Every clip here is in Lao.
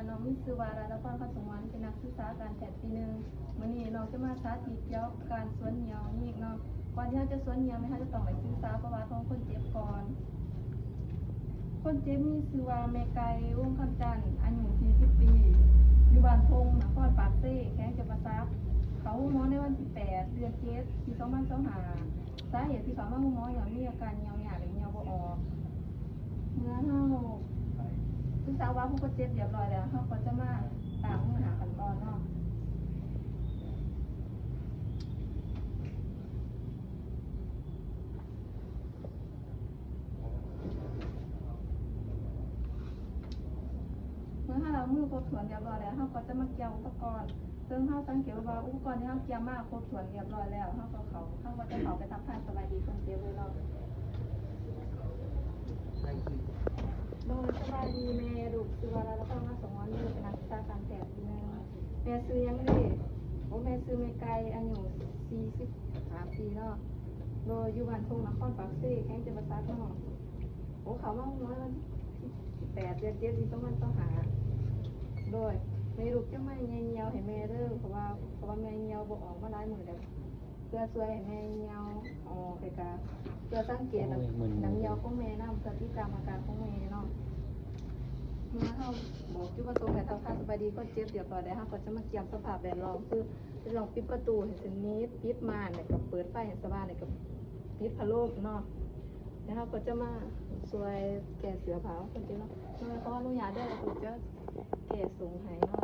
ນ້ອງມີຊື່ວ່າ ລັດຕະພອນ ຄຳສົງວອນ ເປັນນັກສຶກສາການແພດປີໜຶ່ງ. ມື້ນີ້ນ້ອງຈະມາສາທິດກ່ຽວກັບການສວນເຫຍື້ອຍິກເນາະ. ກ່ອນທີ່ເຮົາຈະສວນເຫຍື້ອ ແມ່ນເຮົາຈະຕ້ອງໄດ້ສຶກສາປະຫວັດຂອງຄົນເຈັບກ່ອນ. ຄົນເຈັບມີຊື່ວ່າ ແມ່ໄກ່ ວົງຄຳຈັນ ອາຍຸສີ່ສິບປີ ຢູ່ບ້ານທົ່ງ ນະຄອນປາກເຊ ແຂວງຈຳປາສັກ. ເຂົ້າໂຮງໝໍໃນວັນທີແປດ ເດືອນເຈັດ ປີສອງພັນຊາວຫ້າ. ສາເຫດທີ່ເຂົ້າມາໂຮງໝໍຍ້ອນມີອາການເຫຍື້ອຍາກ ແລະ ເຫຍື້ອບໍ່ອອກ. ເມື່ອເຮົາສຶກສາປະຫວັດຂອງຄົນເຈັບຮຽບຮ້ອຍແລ້ວ ເຮົາກໍຈະມາລ້າງມືຫ້າຂັ້ນຕອນເນາະ. ເມື່ອເຮົາລ້າງມືຄົບຖ້ວນຮຽບຮ້ອຍແລ້ວ ເຮົາກໍຈະມາກຽມອຸປະກອນ. ເຊິ່ງເຮົາສັງເກດວ່າອຸປະກອນທີ່ເຮົາກຽມມາຄົບຖ້ວນຮຽບຮ້ອຍແລ້ວ ເຮົາກໍເຂົ້າ ເຮົາກໍຈະເຂົ້າໄປທັກທາຍສະບາຍດີຄົນເຈັບເລີຍເນາະ. ໂດຍ ສະບາຍດີແມ່ ລູກຊື່ວ່າ ລັດຕະພອນ ຄຳສົງວອນ ເປັນນັກສຶກສາການແພດປີໜຶ່ງ. ແມ່ຊື່ຫຍັງເດ? ໂອ ແມ່ຊື່ແມ່ໄກ່ ອາຍຸສີ່ສິບຫ້າປີເນາະ. ໂດຍ ຢູ່ບ້ານທົ່ງ ນະຄອນປາກເຊ ແຂວງຈຳປາສັກເນາະ. ໂອ ເຂົ້າມາໂຮງໝໍວັນທີແປດ ເດືອນເຈັດ ປີສອງພັນຊາວຫ້າ. ໂດຍ ແມ່ລູກຈະມາເຫຍື້ອຍຽວໃຫ້ແມ່ເດີ ເພາະວ່າ ເພາະວ່າແມ່ເຫຍື້ອບໍ່ອອກມາຫຼາຍມື້ແລ້ວ ເພື່ອຊ່ວຍໃຫ້ແມ່ເຫຍື້ອອອກ ແລ້ວກະເພື່ອສັງເກດ ໂອ້ຍ ມື້ນີ້ ນ້ຳເຫຍື້ອຂອງແມ່ນຳ ເພື່ອຕິດຕາມອາການຂອງແມ່ເນາະ. ເມື່ອເຮົາບອກຈຸດປະສົງ ແລະ ທັກທາຍສະບາຍດີຄົນເຈັບຮຽບຮ້ອຍແລ້ວ ເຮົາກໍຈະມາກຽມສະພາບແວດລ້ອມ ຄື ຕ້ອງປິດປະຕູໃຫ້ສະໜິດ, ປິດມ່ານ ແລ້ວກໍເປີດໄຟໃຫ້ສະຫວ່າງ ແລ້ວກໍປິດພັດລົມເນາະ. ແລ້ວເຮົາກໍຈະມາຊ່ວຍແກ້ເສື້ອຜ້າຂອງຄົນເຈັບເນາະ. ໂດຍ ຂໍອະນຸຍາດເດີ ເຮົາກໍຈະແກ້ຊົງໃຫ້ເນາະ.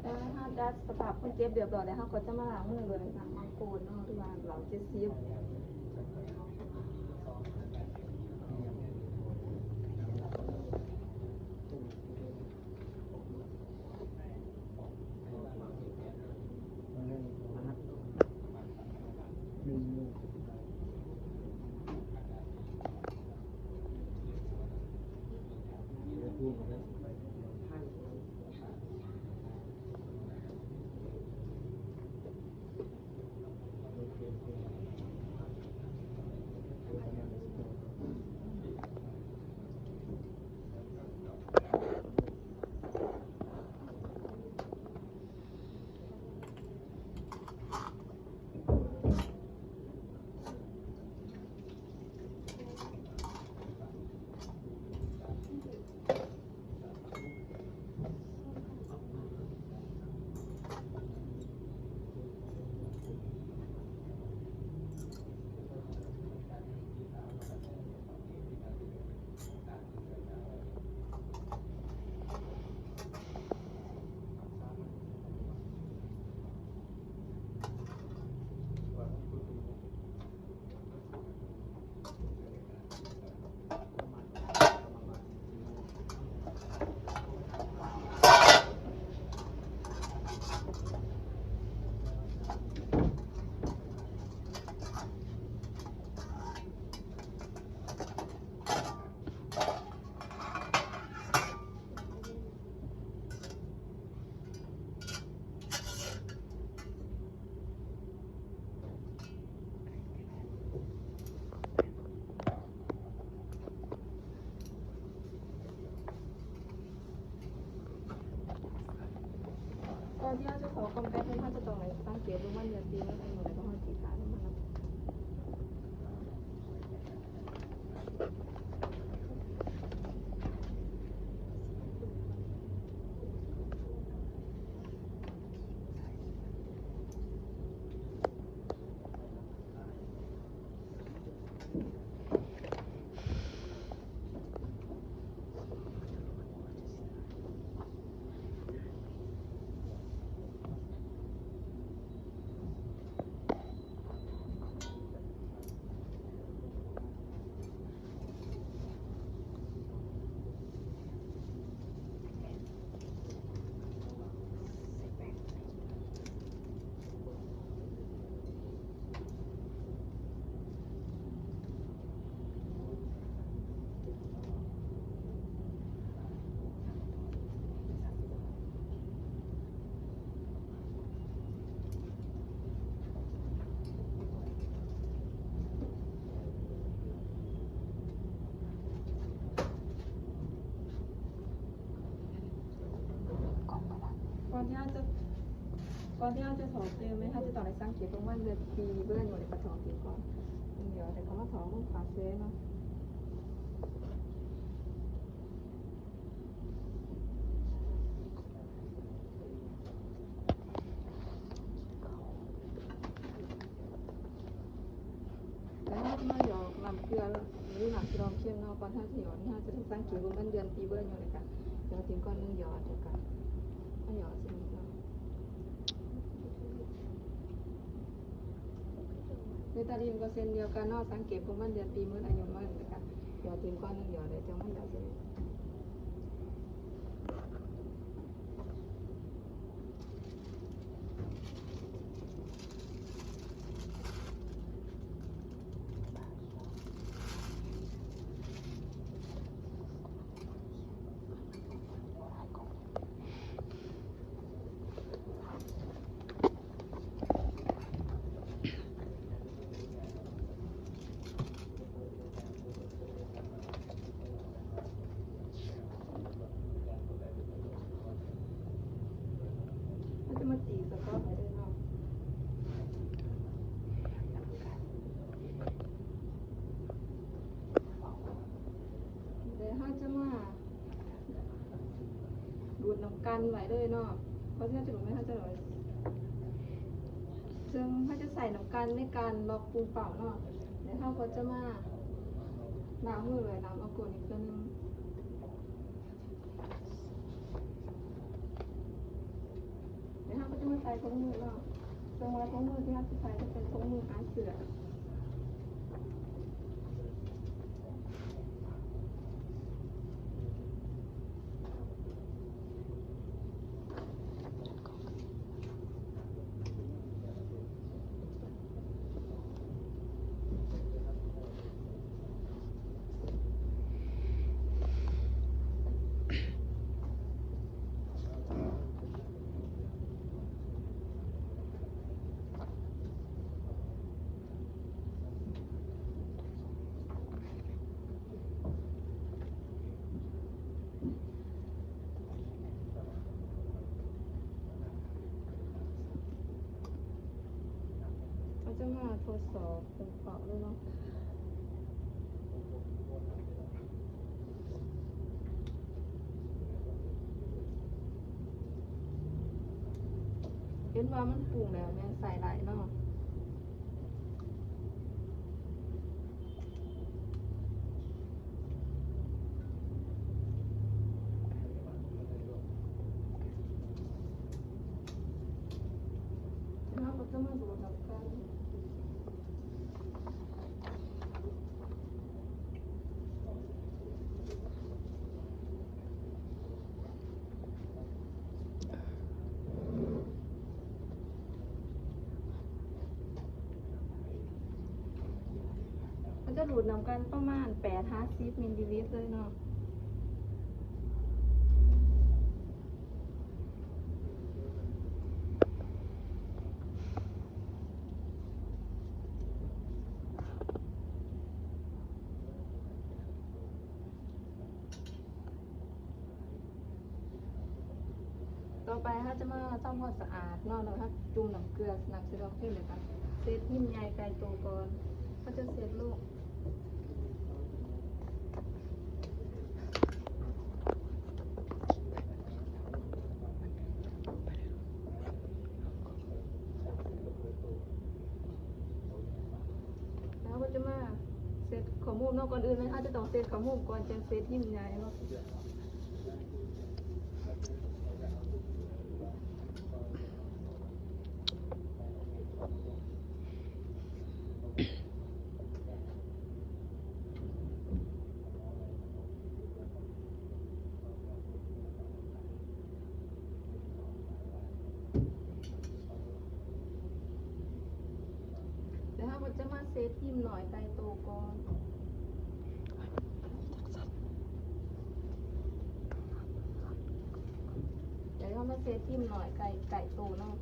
ເອີ ເຮົາຈັດສະພາບຄົນເຈັບຮຽບຮ້ອຍແລ້ວ ເຮົາກໍຈະມາລ້າງມືດ້ວຍນ້ຳມັງຄຸດເນາະ ຫຼືວ່າເຫຼົ້າເຈັດສິບ. ກ່ອນທີ່ເຮົາຈະເຂົ້າກ້ອງແປດໂມງ ເຮົາຈະຕ້ອງໄດ້ສັງເກດເບິ່ງວັນເດືອນປີເນາະ ແລ້ວກໍເຮົາຊິຖ່າຍນຳມັນເນາະ. ເ ກ່ອນທີ່ເຮົາຈະ ກ່ອນທີ່ເຮົາຈະຖອກຕື່ມ ເຮົາຈະຕ້ອງໄດ້ສັງເກດເບິ່ງວັນເດືອນປີເບີດອາຍຸ ແລ້ວກໍຖອກຖິ້ມກ່ອນໜຶ່ງຢອດ ແລ້ວກໍມາຖອກລົງຂວາເຊເນາະ. ແລ້ວເຮົາຈະມາຢອກນ້ຳເກືອ ຫຼື ນ້ຳສະດອງເຄັມເນາະ. ກ່ອນເຮົາຈະຢອກນີ້ ເຮົາຈະໄດ້ສັງເກດເບິ່ງວັນເດືອນປີເບີດອາຍຸ ແລ້ວກະຢອກຖິ້ມກ່ອນໜຶ່ງຢອດ ແລ້ວກະມາຢອກໃສ່ນີ້ເນາະ. ເບຕາດີນກໍເຊັ່ນດຽວກັນເນາະ, ສັງເກດເບິ່ງວັນເດືອນປີເບີດອາຍຸມັນ ແລ້ວກະຢອກຖິ້ມກ່ອນໜຶ່ງຢອດ ແລ້ວຈັ່ງມາຢອກໃສ່ນີ້. ເຮົາຈະມາຕີສະຕອບໄວ້ເດີເນາະ. ແລ້ວເຮົາຈະມາ ດູດນ້ຳກັນໄວ້ເລີຍເນາະ. ເພາະທີ່ເຮົາຈະດູດແມ່ນເຮົາຈະ ເຊິ່ງເຮົາຈະໃສ່ນ້ຳກັນໃນການລັອກປຸງເປົ້າເນາະ. ແລ້ວເຮົາກໍຈະມາລ້າງມືດ້ວຍນ້ຳອາໂກນອີກເທື່ອໜຶ່ງ. ແລ້ວເຮົາກໍຈະມາໃສ່ຖົງມືເນາະ. ເຊິ່ງວ່າຖົງມືທີ່ເຮົາຊິໃສ່ຈະເປັນຖົງມືອາຍເສື້ອ. ເຮົາຈະມາທົດສອບເບິ່ງເປາະເລີຍເນາະ. ເຫັນວ່າມັນປຸງແລ້ວແມ່ນໃຊ້ໄດ້ເນາະ. ເຮົາຈະດູດນ້ຳກັນປະມານແປດຫາສິບມິນລີລິດເລີຍເນາະ. ຕໍ່ໄປເຮົາຈະມາທຳຄວາມສະອາດເນາະ ແລ້ວເຮົາຈຸ່ມນ້ຳເກືອ ນ້ຳສະດອງເຄັມ ແລ້ວກະເຊັດຫິ້ມໃຫຍ່ໄກໂຕກ່ອນ. ເຮົາຈະເຊັດໂລງ ແລ້ວເຮົາກໍຈະມາເຊັດຂອງມຸມເນາະ. ກ່ອນອື່ນເລີຍເຮົາຈະຕ້ອງເຊັດຂອງມຸມກ່ອນ ຈັ່ງເຊັດຫິ້ມໃຫຍ່ເນາະ. ແລ້ວເຮົາກໍຈະມາເຊັດຫິ້ມນ້ອຍໄກໂຕກ່ອນ. ແລ້ວເຮົາມາເຊັດຫິ້ມນ້ອຍໄກ ໄກໂຕເນາະ.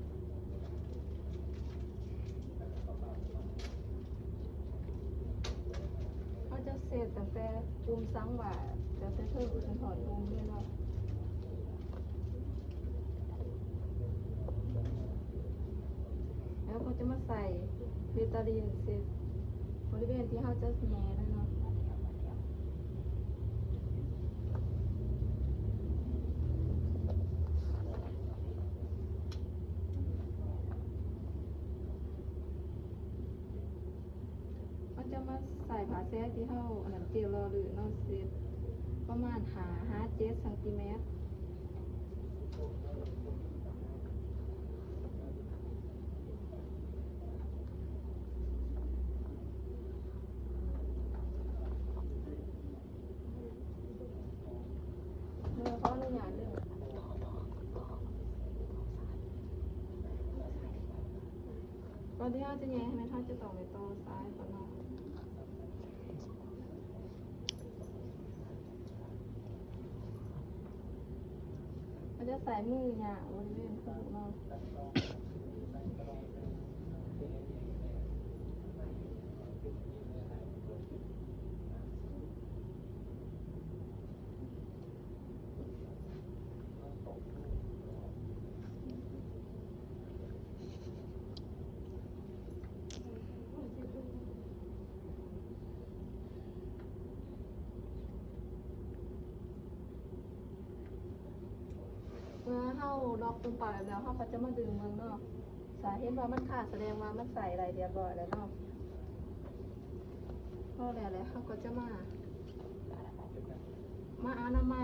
ເຮົາຈະເຊັດຕັ້ງແຕ່ປຸ່ມສັງວາດ ຕັ້ງແຕ່ເທິງຈົນຮອດລຸ່ມເລີຍເນາະ. ເຮົາກໍຈະມາໃສ່ເວຕາລິນເຊັດບໍລິເວນທີ່ເຮົາຈະແຍ່ເລີຍເນາະ. ເຮົາຈະມາໃສ່ຜ້າແຊທີ່ເຮົາ ອັນນັ້ນ ເຈວຫຼໍ່ລື່ນເນາະ ເຊັດປະມານຫ້າຫາເຈັດຊັງຕີແມັດ. ເດີ ຂໍອະນຸຍາດເດີ. ກ່ອນທີ່ເຮົາຈະແຍ່ໃຫ້ແມ່ນ ເຮົາຈະຕ້ອງໄດ້ຕໍ່ສາຍກ່ອນເນາະ. ເຮົາຈະໃຊ້ມືຫຍ້າງບໍລິເວນຜຸເນາະ. ເມື່ອເຮົາລັອກຕົວປາກແລ້ວ ເຮົາກໍຈະມາດຶງເບິ່ງເນາະ. ສາເຫັນວ່າມັນຄາດ ສະແດງວ່າມັນໃສ່ໄດ້ຮຽບຮ້ອຍແລ້ວເນາະ. ພໍແລ້ວ ແລ້ວເຮົາກໍຈະມາ ມາອະນາໄມ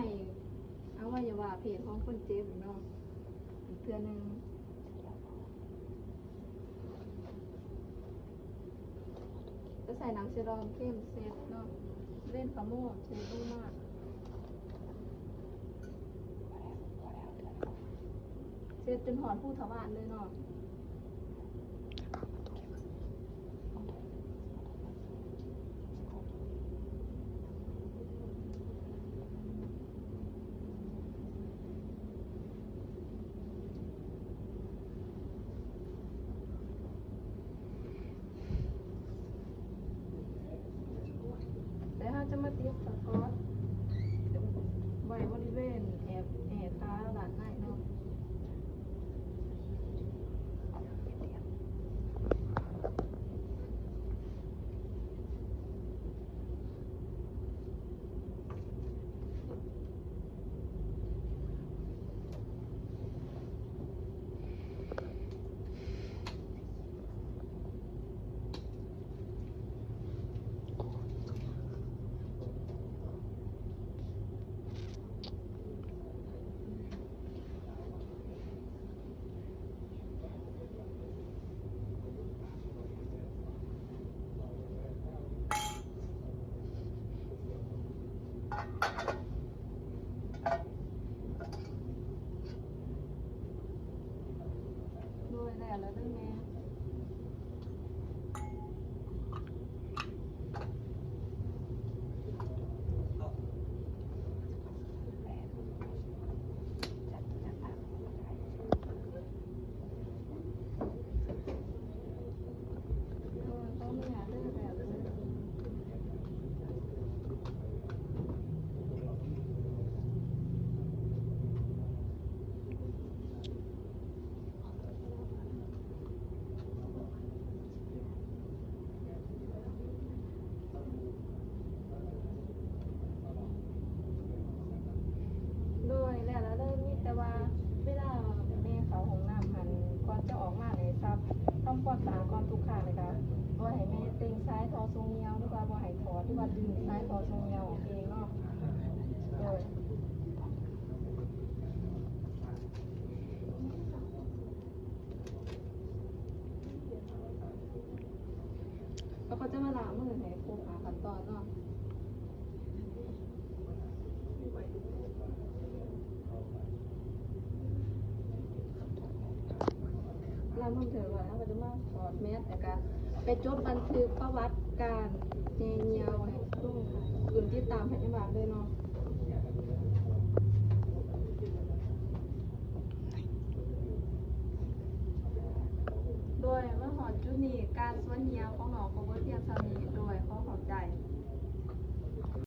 ອະໄວຍະວະເພດຂອງຄົນເຈັບເນາະ ອີກເທື່ອໜຶ່ງ. ຈະໃສ່ນ້ຳເຊຣອມເຄັມເຊັດເນາະ ເຫຼັ້ນຂະໂມດເຊັດລົງມາ ເຊັດຈົນຮອດຮູທະວານເລີຍເນາະ. ແລ້ວເຮົາຈະມາຕິດສະກອດໄວ້ບໍລິເວນແອບ ແອບຂາດ້ານໃນເນາະ. ໂດຍ ແລ້ວ ແລ້ວເດີແມ່. ໂດຍ ແລ້ວລະເລີຍ ມີແຕ່ວ່າເວລາແມ່ເຂົ້າຫ້ອງນ້ຳຫັ້ນ ກ່ອນຈະອອກມານີ້ ຊັບທຳຄວາມສະອາດກ່ອນທຸກຄັ້ງ ແລ້ວກະບໍ່ໃຫ້ແມ່ເຕັງສາຍທໍ່ຊົງຍ່ຽວ ຫຼືວ່າບໍ່ໃຫ້ຖອດ ຫຼືວ່າດຶງສາຍທໍ່ຊົງຍ່ຽວອອກເອງເນາະ. ໂດຍ. ເຮົາກໍຈະມາລ້າງມືໃຫ້ຄົບຫ້າຂັ້ນຕອນເນາະ. ລ້າງມືເທື່ອກ່ອນ ເຮົາກໍຈະມາຖອດແມັດ ແລ້ວກໍໄປຈົດບັນທຶກປະຫວັດການແຍ່ຍ່ຽວໃຫ້ລົງ ຂຶ້ນຕິດຕາມພະຍາບານເລີຍເນາະ. ໂດຍ ມາຮອດຈຸດນີ້ ການສວນຍ່ຽວຂອງນ້ອງກໍເບິດພຽງສ່ຳນີ້. ໂດຍ ຂໍຂອບໃຈ.